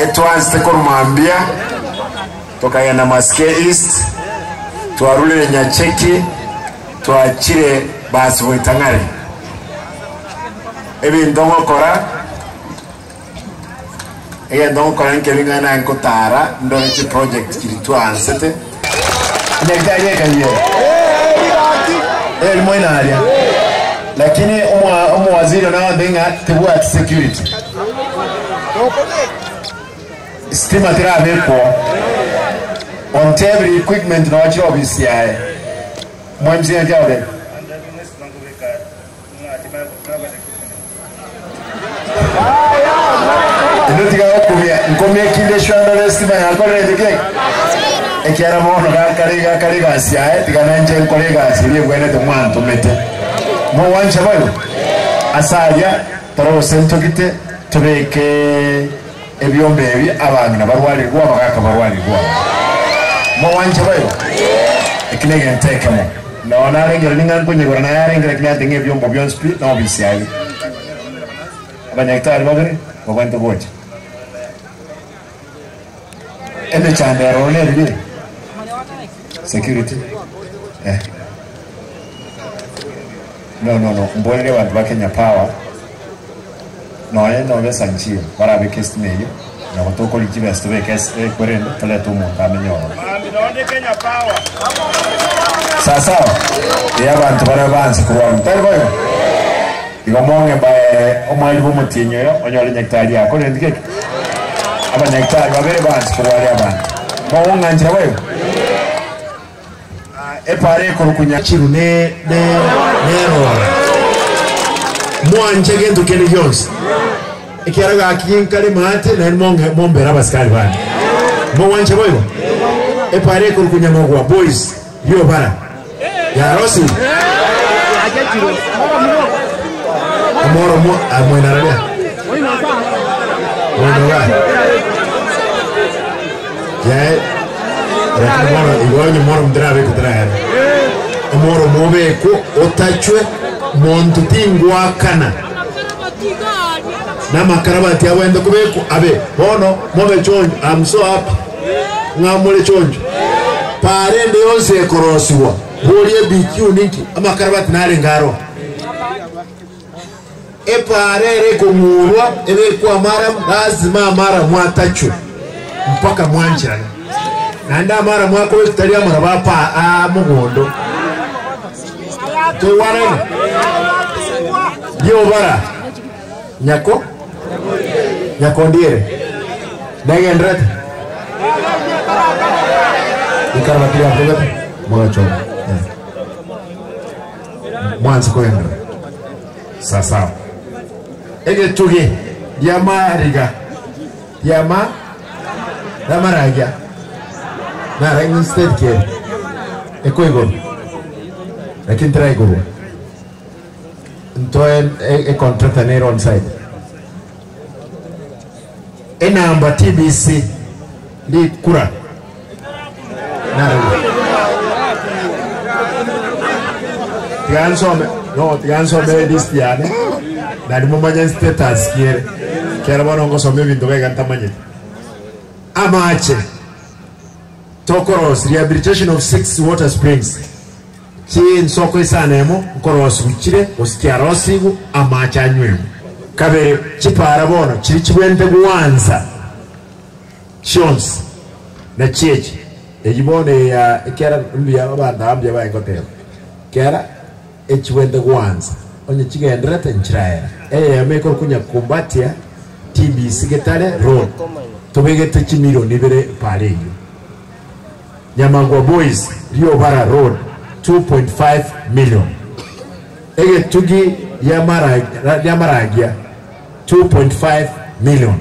Etwansete korwa mambia, tokagenda Masike East, twarurire Nyacheki, twachire basi goita ng'are. Ebinto ngokora, egento ngokora nkeri ng'a naye nkotara ndore chiproject chiria twaansete. Nyagetari ekayia eri moino aria, lakini omowaziri one agontebia ng'a tebwati security. Stima terabekwa ontebire equipment nonya chire ofisi yaye. Mwa-MC naki agoteba? Inde tiga gokumia, nkomie kinde eshwandore estima yakorire inche keki? Ekiagera bono gakare iga akare egasi yaye, tiga nainche nkore egasi eria egwenerete mwantomete. Mogwancha boigo? Ase aria tore gose ntogite tobeke ebiombe ebi abang'ina barwarirwe, abagaaka barwarirwe. Mogwancha boigo? Eki negento ekemo. Nonya narengire ning'a nkonyegora naye arengire lakini ante ng'a ebiombo bionsi pi nobisi aye. Abanyagitari babere babwenerete gocha. Emechando eroro neriri? Security? Eh. No, no, no, mborere abanto ba Kenya Power nonya nobe Sanchia barabeke estima eyio nabo tokori chibesa tobeke ase ekwerende torete omonto amenye ororo. Sasawa? Ee abanto baria banse korwa abwo tari boigo? Igo mong'e mbae omweri bw'omotienyi oyo onyore nyagetari yako rende geke. Abanyagetari babere banse korwa aria abanto. Mogong'anchera boigo? Epaara ekorokwa Nyachiru nerora. Mwanche gento kende gionsi, ekiagera gaki ginkare maate, naende mong'e mombere abasikari bane. Mogwancha boigo? Epaara ekorokwa Nyamagwa Boys Riobara yarosire. Omoro mo ah, mwenararia mwenoga Yaye, lakini bono igo onye omoro motarabekwa taraera. Omoro mobekwe otachwe monto tingwakana namakarabati abwenerete kobekwa abe bono mobe chonjo I'm so happy ng'a more chonjo paara ende yonsi ekorosiwa boria ebq ninki amakarabati narenge aro Epaara ere ekong'urwa ebekwe amaramu, lazima amaramu atachwe mpaka mwancherane. Naende amaramu akobekwa tari amaraba apa a mogondo. Toigwanaine? Riobara nyako nyakondiere negenderete ikaraba kiri akogete mogachoma eh. Mwanse kogenderera. Sasawa. Egetugi ri'amariga ri'ama ri'amaragia naro instead kere ekoigorwa lakini teraigorwa ntoe econtractor nere on site. Enamba TBC rikura nararire. Tiga nsome, no, tiga nsome list yane nari momanye status ki ere. Kero bono ngosoma ebinto baiga ntamanyeti. Amache tokorosia rehabilitation of 6 water springs chinsoko isano emo nkorosigu chire gose chiarosigwe amache anywegwe. Kabere chipara bono chiri chibwenerete gwansa chionsi na chiechi eyio bono eya ekera mbuya abanto aba mbuya baye ngoteba kera echibwenerete gwansa onye chigendererete nchiraera eyemo ekorokwa Nyakumbatia TBC Getare Road tobegete chimilion ibere para eyio Nyamagwa Boys Riobara Road 2.5 million Egetugi riamaragia 2.5 million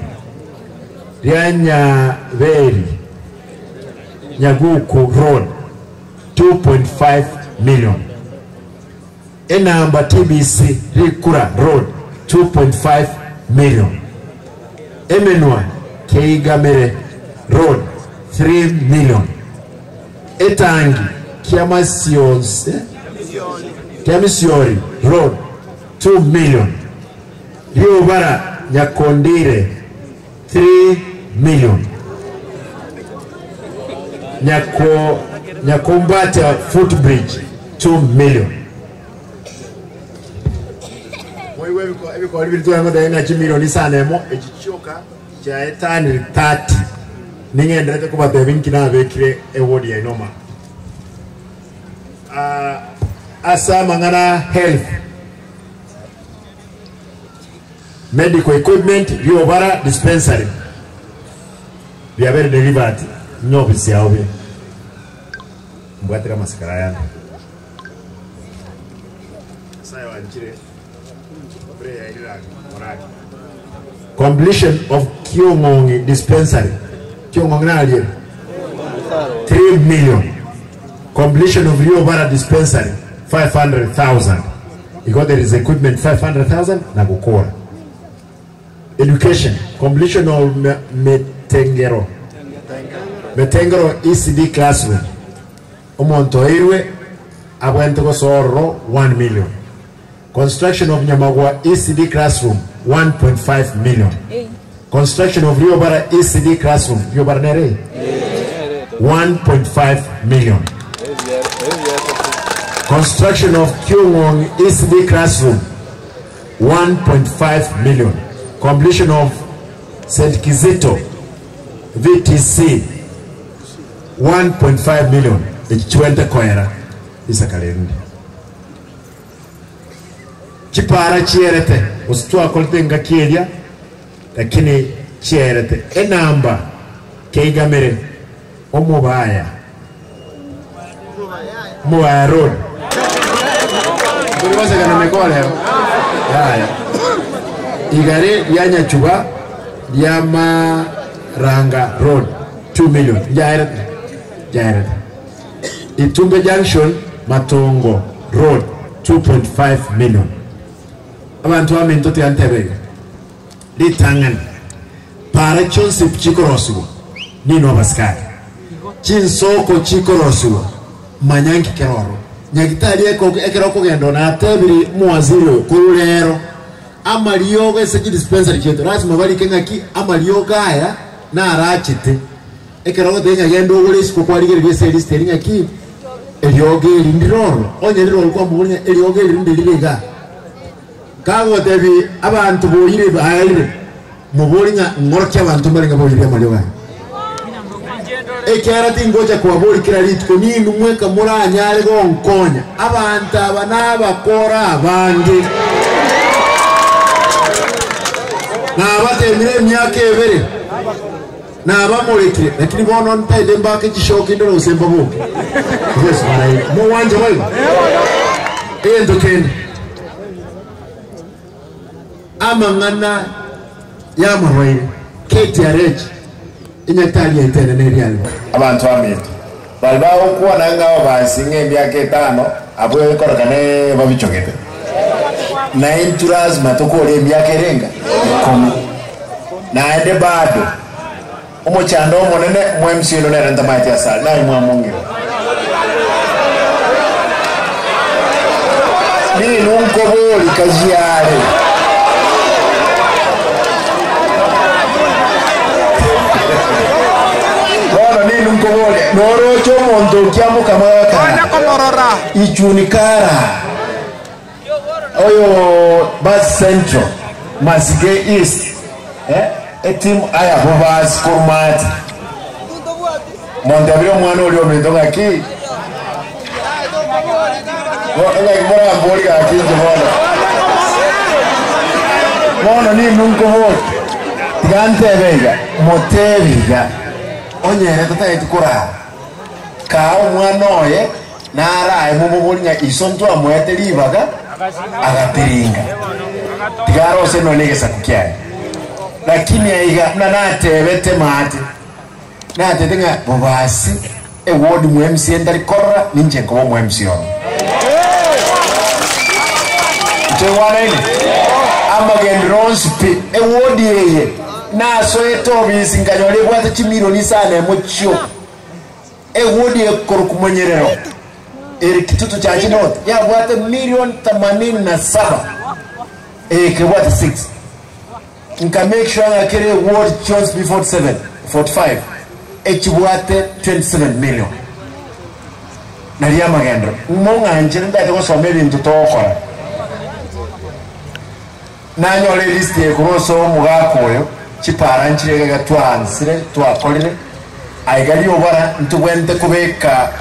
ria Nyaberi Nyaguku Road 2.5 million Enamba TBC Rikura Road 2.5 million Emenwa Keigamere Road 3 million Etangi Kiamisiori Road 2 million Riobara Nyakondire 3 million. Nyako Nyakumbata footbridge 2 million. Moigwe ebiko ebikori biria tware goteba ng'a chimilioni isano emo echi chioka chiaetanire 30. Ning'enderete kobatebia inki nabekire ewodi yaino omana. Ah, ase amang'ana health Medical equipment riobara dispensary biabeire delivered nyobisi yao buya mbwatire amasikara aya ande Nyasaye wanchire mbure yairire ake morake Completion of Kiong'ong'i dispensary Kiong'ong'i nariere 3 million Completion of Riobara dispensary 500,000 Igo there is equipment 500,000 na gokora. Education, completion of Metengero Metengero ECD classroom omonto oirwe abwenerete gosoa ororo 1 million. Construction of Nyamagwa ECD classroom 1.5 million. Construction of Riobara ECD classroom Riobara nere 1.5 million. Construction of Kiong'ong ECD classroom 1.5 million. Completion of St Kizito VTC 1.5 million. Echi chiwente koera isaka rende. Chipaara chierete, gose twakorete engaki eria, lakini chierete. Enamba keigamere omobaya, omobaya road. Nkori goseka na mekore ero? Yaya. Igare ria Nyachuba ria Maranga road 2 million. Yaerete? Yaerete. Itumbe Junction, Matongo Road, 2.5 million. Abanto baminto tiga ntebe iga, ritang'ani para chionsi chikorosigwa ninwe abasikari, chinsoko chikorosigwa manya nki kere ororo. Nyagitari ekero okogenda natebiri omowaziri oyo korwa rero amariogo ase chidispensary chiaito lasima barike ng'aki amariogo aya narachete. Ekero ogotebia ng'a genda ogore isiko kwarigereria ase elisiti eria ng'aki eriogo eri ndire ororo, onye rire ororo kwamoboria ng'a eriogo eri rinde rire igaa. Kagotebia abanto boyire baerire, moborie ng'a ng'orokia abanto mbarenge boyirie amariogo aya. Ekiagera tingocha kobaboria kera rituko, ninwe mweka moranyare gonkonya. Abanto aba nabakora abange. Nabateemire emiaka ebere. Nabamorekire, lakini bono ntaete mbake chishoki ndore gose mbaboke. Yeso baraire. Mogwancha boigo? Egento kende, amang'ana y'amarwaire, KTRH, enyagitari yaito enene eria yarenge. Abanto baminto, baria bagokwana ng'a ababansi ng'a emiaka etano, abwo ekorekana babichogete, na intwe lasima tokore emiaka ere enga? Ikomi. Naende bado omochando omonene mwa MC oino nere ntamaeti asare, naye mwamong'ira. Ninwe nkobori kajiare. Bono ninwe nkoboria, noroche omonto okia mokama gakara, ichuni kara. Oyo basi Central, Masige East, eh, etimu aya abwo basi korwa maate. Montebire omwana oria ominto ng'aki? Bo- Ng'aki morambori gaki inche bono? Bono ninwe nkobori, tiga ntebe iga, motebi iga, onye ere tatageti korara, kaa omwana oye Narae moboborie ng'a iso ntwamoete ribaga agatiringa, tiga arose nonya negesaku kiaye. Lakini aiga buna natebete maate, natebete ng'a bobasi eward mwa MCA ntari korora, ninche nkoba omo MCA ono. Ntoigwanaine? Amagenderero onsi pi, eward eye nasoete obisi nkanyora ebwate chimilioni isano emo chioka. Ewodi ekorokwa Monyerero ere Kitutu Church North yabwate million themanini na saba eye ekebwate 6. Nka make sure ng'a kera eward chionsi pi 47, 45 echibwate 27 million. Nario amagenderero. Mong'anchire ntagete gosoma ebinto togokora. Nanyora elist eye korwa ase omogaka oyo, chipara nchire iga iga twaansire, twakorire, aiga riobora ntobwenerete kobeka.